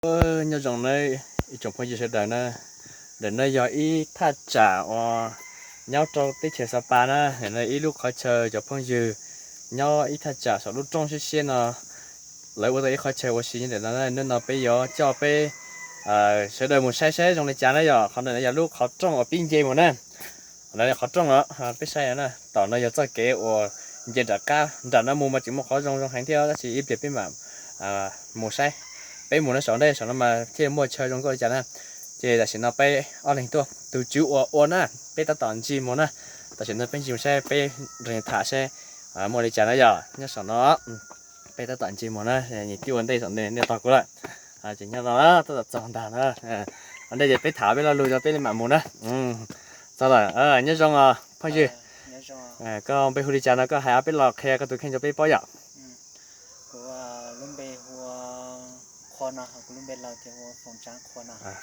Nyob zoo na ib tsoom phooj ywg sawv daws na, ntawm no yog ib thaj tsam uas nyob rau teb chaws Xa Pas na, ntawm no ib lub qhov chaw cov phooj ywg nyob ib thaj tsam saum lub rooj siab siab no, lawv ua tau ib qhov chaw ua si nyob ntawm no. Hnub no peb yuav coj peb sawv daws mus saib saib zoo li cas na yom. Qhov ntawm no yog lub qhov rooj uas pib nce mus na. Qhov no qhov rooj os, peb saib na, tom no yog txoj kev uas nce nram qab, nram no mus mas tseem muaj qhov zoo zoo heev thiab, tab sis ib pliag peb mam mus saib. Peb mus no saum ntej saum no mas thiaj muaj chaw zoo nkauj li cas na. Ces tam sim no peb ob leeg tuaj, tus tswv uas ua na, peb tab tom ntsis mus na. Tam sim no peb ntsis mus saib, peb nrog tham saib muaj li cas na yom. Nyob saum no peb tab tom ntsis mus na, nws twb ua ntej saum nej tog kuv lawm. Ces nyob no tab tom txog ntag na. Ua ntej ces peb tham peb lo lus rau peb li mam mus na. Txog lawm, nyob zoo phooj ywg. Koj npe hu li cas no, koj hais ob peb lo qhia koj tus kheej rau peb paub yom.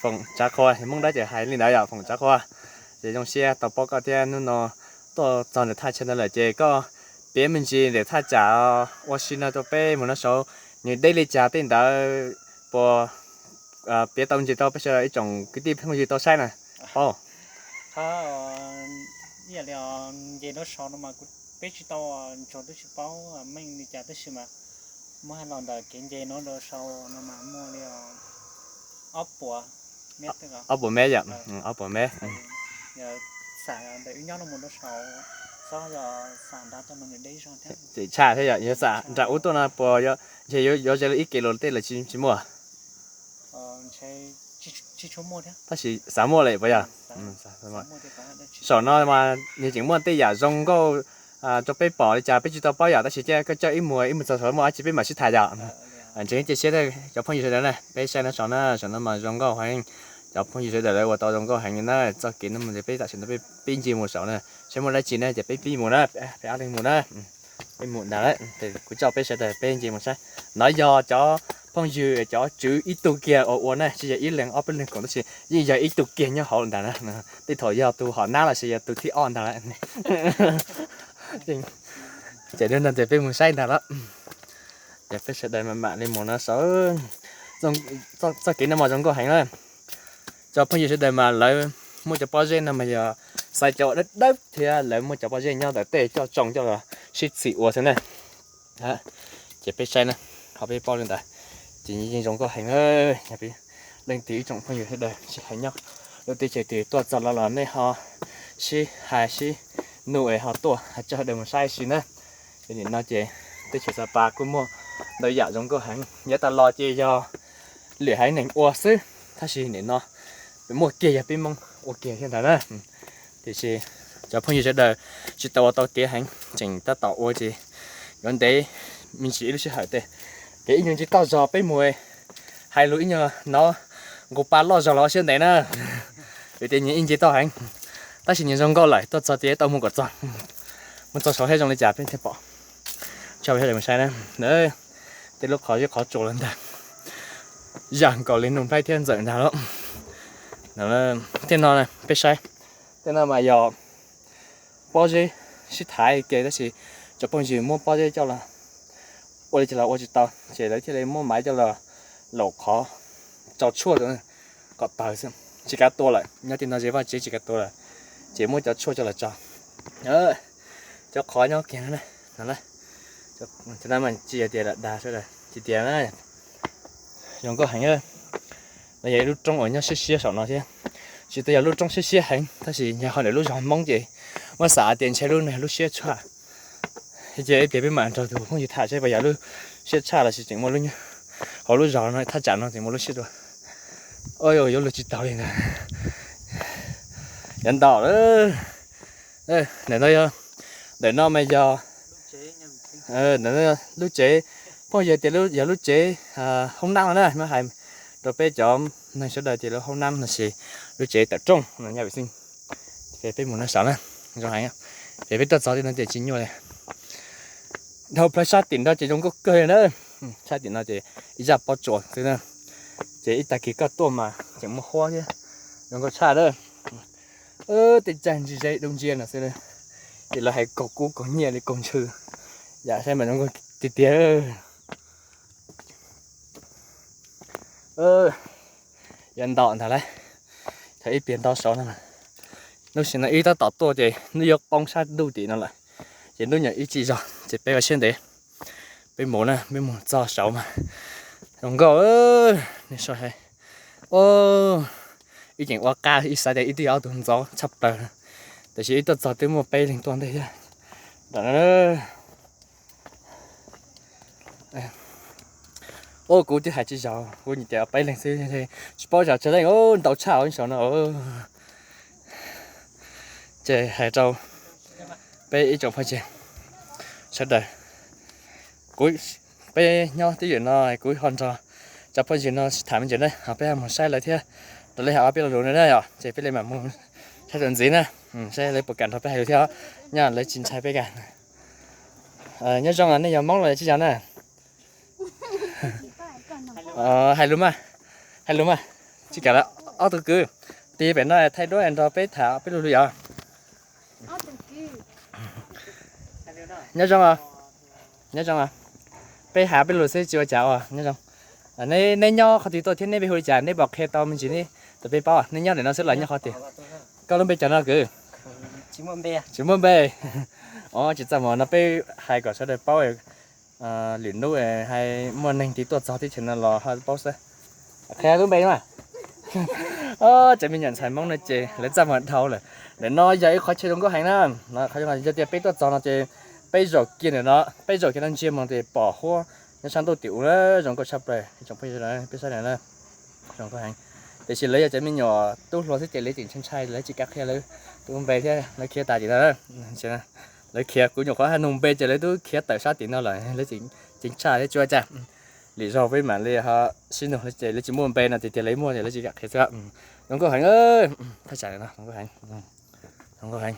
Foom Tsav Qhua, Hmoob dab ces hais li ntawd yom, Foom Tsav Qhua. Ces zoo siab tau paub koj thiab, hnub no tuaj txog ntawm thaj chaw ntawd lawm ces koj piav me ntsis ntawm thaj tsam ua si no rau peb mus no saud, nws deb li cas tej ntawd puas piav tau me ntsis rau peb sawv daws ib tsoom kwv tij phooj ywg tau saib na. Paub. Ib yam li nce nraum saud no mas peb tsis tau ntsuag twb tsis paub meej li cas tab sis mas muab hais los ntawm kev nce no rau saud no mas muaj li ob puas, ob puas mev yom, ob puas mev. Xam ntawm wb nyob no mus rau saud, xob yog xam nrad tau no nws deb zog thiab. Tseem tshaj thiab yom, yog xam nram ub tuaj no puas ntshe yuav ze li ib kis lus tej lawm tsis muaj. Tab sis xav muaj lawm puas yog? Saum no mas nws tseem muaj tej yam zoo nkauj rau peb pom li cas peb tsis tau paub yom, tab sis cia koj coj ib mus, ib mus txog saum muaj dab tsi peb mam sib tham yom. Ntseeg cia siab cov phooj ywg sawv daws na, peb saib no saum na, saum no mas zoo nkauj heev. Cov phooj ywg sawv daws lawv ua tau zoo nkauj heev li na, txoj kev no mus ces peb tam sim no peb pib ncig mus saum na, saib muaj dab tsi na ces peb pib mus na, peb ob leeg mus na. Peb mus ntag, kuv coj peb sawv daws peb ncig mus saib. No yog cov phooj ywg cov tswv ib tug kiag uas ua na, tsis yog ib leeg ob peb leeg koom tab sis yeej yog ib tug kiag nyob hauv ntawd na. Tej thaum yog tus hom nab los sis yog tus thib ob ntag lawm. Ces hnub no ces peb mus saib ntag los. Ces peb sawv daws mam mam li mus no saud. Txoj kev no mas zoo nkauj heev na. Cov phooj ywg sawv daws mas lawv muaj cov pob zeb no mas yog xaiv cov dawb dawb thiab lawv muaj cov pob zeb nyob ntawm tej coj tsoo coj los sib txhim ua xwb na. Ces peb saib na, ho peb paub li ntawd, ces yeej zoo nkauj heev. Yog leej twg ib tsoom phooj ywg sawv daws tsis hais nyob lub teb chaws twg tuaj txog los los nej ho sib hais sib nug es ho tuaj hais coj sawv daws mus saib si na. Ces nim no ces teb chaws Xa Pas kuj muaj ntau yam zoo nkauj heev, yav tas los ces yog lwm haiv neeg ua xwb, tab sis nim no muaj kiag yog peb Hmoob ua kiag thiab ntag na. Tiam sis cov phooj ywg sawv daws tsis tau ua tau kev heev, tseem tab tom ua ces yuav ntev me ntsis ib lub sij hawm tej, kev ib nyuag nce toj zog peb mus hais lus ib nyuag hnov nqus pa loj zog los ua siab ntev na. Vim tias nyias ib nce toj heev, tab sis nyias zoo nkauj lawm, tuaj txog tias tau mus kom txog, mus txog saud thiab zoo li cas peb thiaj pom. Tso peb sawv daws mus saib na. Tej lub qhov zeb qhov tsua los ntag, zam nkaus li Nuj Nplaib thiab Ntxawm ntag lauj. Tej no peb saib, tej no mas yog pob zeb sib thaiv ke tab sis cov phooj ywg muab pob zeb coj los ua li cas los ua tsis tau ces lawv thiaj li muab maiv coj los laum qhov tso tshuaj kom tawg xwb, tsis kav tua lawm. Nyob tej no ze vaj tsev tsis kav tua lawm, ces muab cov tshuaj coj los tso. Cov qhov nyob kiag no, tsis yog tias dag sawv daws tsis tias na, zoo nkauj heev. No yog ib lub roob uas nyob siab siab saum no thiab, tsis tau yog lub roob siab siab heev tab sis nyob hauv ntawm lub zos Hmoob ces muab xav tias ntshe lub no yog lub siab tshaj. Ces ib pliag peb mam nrog tus phooj ywg tham seb puas yog lub siab tshaj los sis tseem muaj lub, hauv lub zos no thaj tsam no tseem muaj lub siab dua. Yuav luag tsis taus li ntag. Yuav ntaus lawm. Ntawm no, ntawm no mas yog lub tsev, phooj ywg tias yog lub tsev hoob nab no na, muab hais rau peb cov neeg sawv daws tias lub hoob nab no sis lub tsev tawm rooj no nyob vim xeej. Ces peb mus no saud na, zoo heev. Ces peb tuaj txog tej no ces tsis nyuaj li. Dhau plaws sab tim no ces zoo nkauj kawg li na. Sab tim no ces ib zaj pob tsuas xwb na. Ces ib tag kis koj tuaj mas tseem muaj huab thiab, zoo nkauj tshaj na. Tej caij ntsis ze dub ntsia no xwb na, ces lawv hais kaug kub kaug nyiaj li kaug ntshw, yam saib mas zoo nkauj tiag tiag. Yuav ntaus ntag lauj. Thaum ib pliag ntaus saud no, lub sij hawm no wb tab tom tuaj ces hnub yuav poob sab ntuj tim no lawm, ces hnub nyuam ib tsim zog ces peb ua siab ntev, peb mus na, peb mus txog saud mas zoo nkauj. Nej saib, wb tseem ua qab, wb xav tias wb twb yog ob tug ntxov tshaj plaws, tiam sis wb tuaj txog twb muaj peb leeg tuaj ntej thiab. Ua kuv twb hais tsis zaum, kuv nyiam tias peb leeg xwb, tsis paub zam tsawg leej, ntau tshaj saud no. Ces hais rau peb ib tsoom phooj ywg sawv daws, kuv, peb nyob twj ywm no kuv ho nrog cov phooj ywg no sib tham me ntsis na, ho peb ho mus saib lawv thiab, rau lawv hais ob peb lo lus no na yom, ces peb li mam mus saib txuas ntxiv na, saib lawv puas kam nrog peb hais lus thiab, nyob lawv tsis ntshai peb kam. Nyob zoo, nej yog Hmoob los tsis yog na? Hais lus mas, hais lus mas, tsis kam lawm. Ob tug kwv, tig pem no thaij duab nrog peb tham peb lo lus yom. Nyob zoo, nyob zoo. Peb hais peb lus xwb tsis ua cas os, nyob zoo. Neb nyob qhov twg tuaj thiab neb peb hu li cas, neb puas qhia tau me ntsis ne, rau peb paub. Neb nyob ntawm no xwb los nyob qhov twg? Koj lub npe cas no kwv? Tsis muaj npe. Os, tsis txaj muag no peb hais kom sawv daws paub, lwm hnub hais muaj neeg twg tuaj txog teb chaws no los ho paub xwb. Qhia lub npe mas. Cov me nyuam ntxhais Hmoob no ces lawv txaj muag dhau lawm. Ntawm no yog ib qhov chaw zoo nkauj heev na. Qhov yog tias peb tuaj txog no ces peb zaum kiag ntawm no, peb zaum kiag no ntsia mus ces pom huab nyob sab ntuj tim u na, zoo nkauj tshaj plaws. Tsoom phooj ywg peb saib na, zoo nkauj heev. Tiam sis lawv yog cov me nyuam tub hluas xwb ces lawv tseem ntshai ntshai, lawv tsis kam qhia lawv tus npe thiab, lawv khiav tas tim no. Lawv khiav, kuv nyuam qhuav hais nug npe ces lawv twb khiav tawm sab tim no lawm, lawv tseem ntshai thiab tsis ua cas. Lwm zaug peb mam li ho sib nug ces lawv tsis muaj npe no tiag tiag, lawv muaj ces lawv tsis kam qhia xwb. Zoo nkauj heev, thaj tsam no zoo nkauj heev.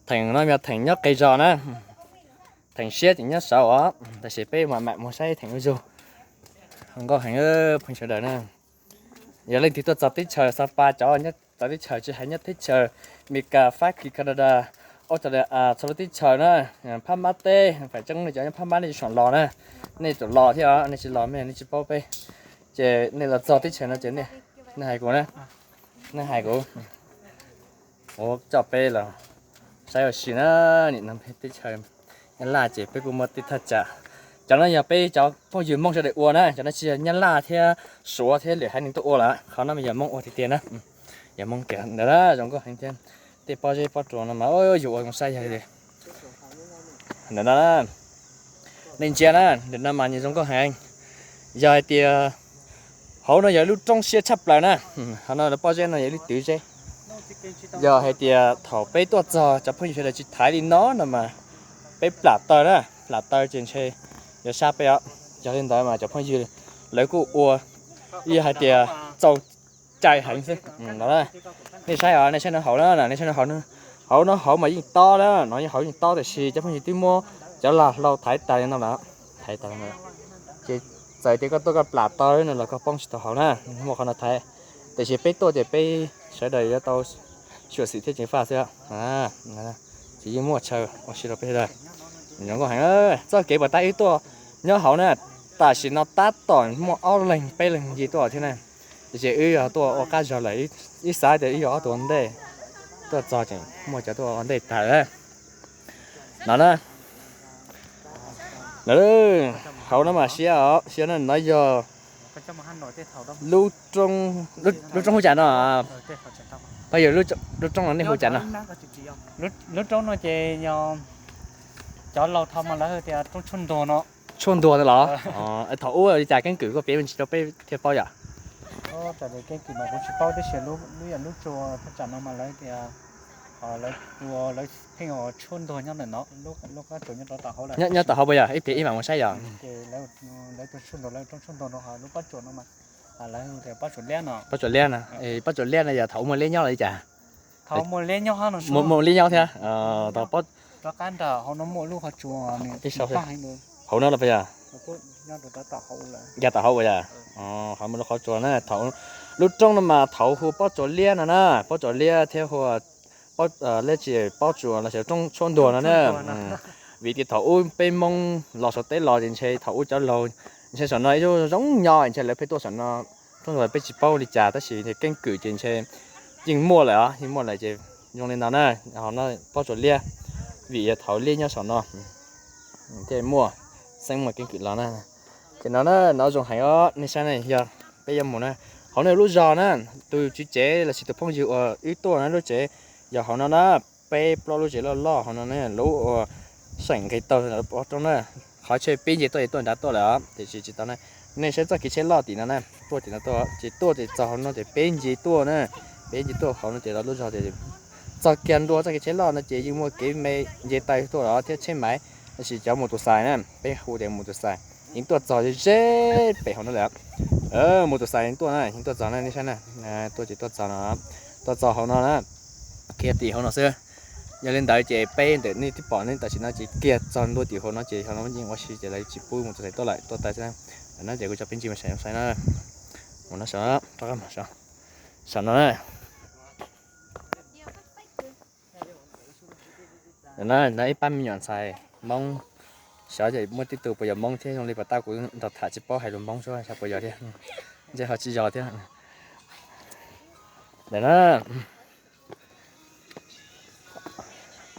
Theem no yog theem nyob qis zos na, theem siab tseem nyob saud os, tab sis peb mam mam mus saib theem ua zug. Zoo nkauj heev phooj ywg sawv daws na. Yog leej twg tuaj txog teb chaws Sapa, cov nyob txawv teb chaws tsis hais nyob teb chaws Amelikas, Fab Kis, Canada, Australia, txhua lub teb chaws na, Phab Mab teb, feem tseeb nej cov nyob Phab Mab nej tsis tshua los na, nej tseem los thiab os, nej tsis los nej tsis paub peb. Ces nej los txog teb chaws no ces nej hais kuv na, nej hais kuv, kuv coj peb los saib ua si na. Nim no teb chaws Nyab Laj ces peb kuj muaj tej thaj tsam, cov no yog peb cov phooj ywg Hmoob sawv daws ua na, cov no tsis yog Nyab Laj thiab Suav thiab lwm haiv neeg tuaj ua lawm, qhov no mas yog Hmoob ua tiag tiag na. Yog Hmoob tiag ntawd na, zoo nkauj heev thiab. Tej pob zeb pob tsuas no mas yus ua zoo saib yog li ntawm no, nej ntsia na, ntawm no mas nws zoo nkauj heev. Yog hais tias hauv no yog lub roob siab tshaj plaws na, hauv no lawv pob zeb no yog ib lub twv zeb. Yog hais tias thaum peb tuaj txog cov phooj ywg sawv daws tsis thaiv li no no mas peb plam taw na, plam taw ces ntshe yuav sab peb os. Yog li ntawd mas cov phooj ywg lawv kuj ua, yog hais tias txaus cai heev xwb no. Nej saib os, nej saib no hauv na, nej saib no hauv, hauv no hauv mas yeej tob na, no yeej hauv yeej tob, tiam sis cov phooj ywg twb muab cov lag hlau thaiv tas li no lawm, thaiv tas li no. Ces txawm tias koj tuaj koj plam taw no los koj poob tsis tau hauv na, muaj qhov no thaiv. Tiam sis peb tuaj ces peb sawv daws yuav tau xyuam xim thiab ceev faj xwb. Ces yeej muaj chaw ua si rau peb sawv daws. Zoo nkauj heev, txoj kev puas tab wb tuaj nyob hauv na, tam sim no tab tom muaj ob leeg peb leeg ncig tuaj thiab na. Tiam sis wb yog tuaj ua qab zog lawm, wb xav tias wb yog ob tug ua ntej, tuaj txog tseem muaj cov tuaj ua ntej tag lawm no na. Hauv no mas siab os, siab no, no yog lub roob, lub roob hu cas no? Phooj ywg, lub roob no nej hu cas no? Lub roob no ces cov laus thaud mas lawv tias roob tshuaj ntuag no. Tshuaj ntuag no los? Thaum ub li cas keeb kwm koj piav me ntsis rau peb thiaj paub yom. Keeb kwm mas kuv tsis paub, tab sis lub, lub, yog lub tsua thaj tsam no mas lawv tias lawv, lawv pheej ua tshuaj ntuag nyob ntawm no, lub qab tsua nyob rau tom hauv lawm. Nyob tom hauv puas yog? Ib pliag ib mam mus saib yom. Lawv tus tshuaj ntuag, lawv roob tshuaj ntuag no, lub pob tsuas no mas lawv tias pob tsuas liab no. Pob tsuas liab no, pob tsuas liab no yog thaum ub muaj liab nyob los li cas? Thaum muaj liab nyob, muaj liab nyob thiab. Rov qab nram hauv no muaj lub qhov tsua, hauv no los puas yog? Yog tom hauv puas yog? Qhov muaj lub qhov tsua na, thaum lub roob no mas thaum hu pob tsuas liab no na, pob tsuas liab thiab hu liab tsis pob tsuas los sis roob tshuaj ntuag no na. Vim tias thaum ub peb Hmoob los Suav teb los ces ntshe thaum ub cov laug ntshe saum no ib lub zoo nyob ntshe lawv pheej tuaj saum no, thaum ntawd peb tsis paub li cas tab sis keeb kwm ces ntshe yeej muaj lawm os, yeej muaj lawm ces zoo li no na, hauv no pob tsuas liab, vim yog thaum liab nyob saum no thiaj muaj, xeeb muaj keeb kwm los na. Ces no na, no zoo heev os, nej saib na, yog peb yuav mus na, hauv no lub zos na, tus tswv tsev lossis tus phooj ywg uas wb tuaj na lub tsev yog hauv no na, peb plaub lub tsev loj loj hauv no ne, lub uas seem nqes taug roob na, qhov tsheb peb nce tuaj es tuaj nrad tuaj lawm os, tiam sis tsis tau na. Nej saib txoj kev tsheb loj tim no na, tuaj tim no tuaj, ces tuaj ces txog hauv no ces peb nce tuaj na, peb nce tuaj hauv no ces los lub zos ces txog kiag ntua txoj kev tsheb loj no ces yeej muaj kev me nce taw tuaj los thiab tsheb maiv, tab sis cov mus tus xais na, peb hu tias mus tus xais, yeej tuaj txog ze pem hauv no lawm. Mus tus xais yeej tuaj na, yeej tuaj txog na, nej saib na, tuaj ces tuaj txog no, tuaj txog hauv no na, kiag tim hauv no xwb. Yog li ntawd ces peb ntawm nej twb pom ne, tam sim no ces kiag txog ntua tim hauv no ces hauv no yeej ua si ces lawv tsis pub mus tus xais tuaj lawm, tuaj tag xwb. No ces kuv cov peb ntsig mus saib na, mus no saum, rov qab mus saum no na. No ib pab me nyuam ntxhais Hmoob, xyov ces muaj tej tug puas yog Hmoob thiab, zoo li pas tau kuv nrog tham tsis paub hais lus Hmoob xwb xyov puas yog thiab, ntshe ho tsis yog thiab. Ntawm na,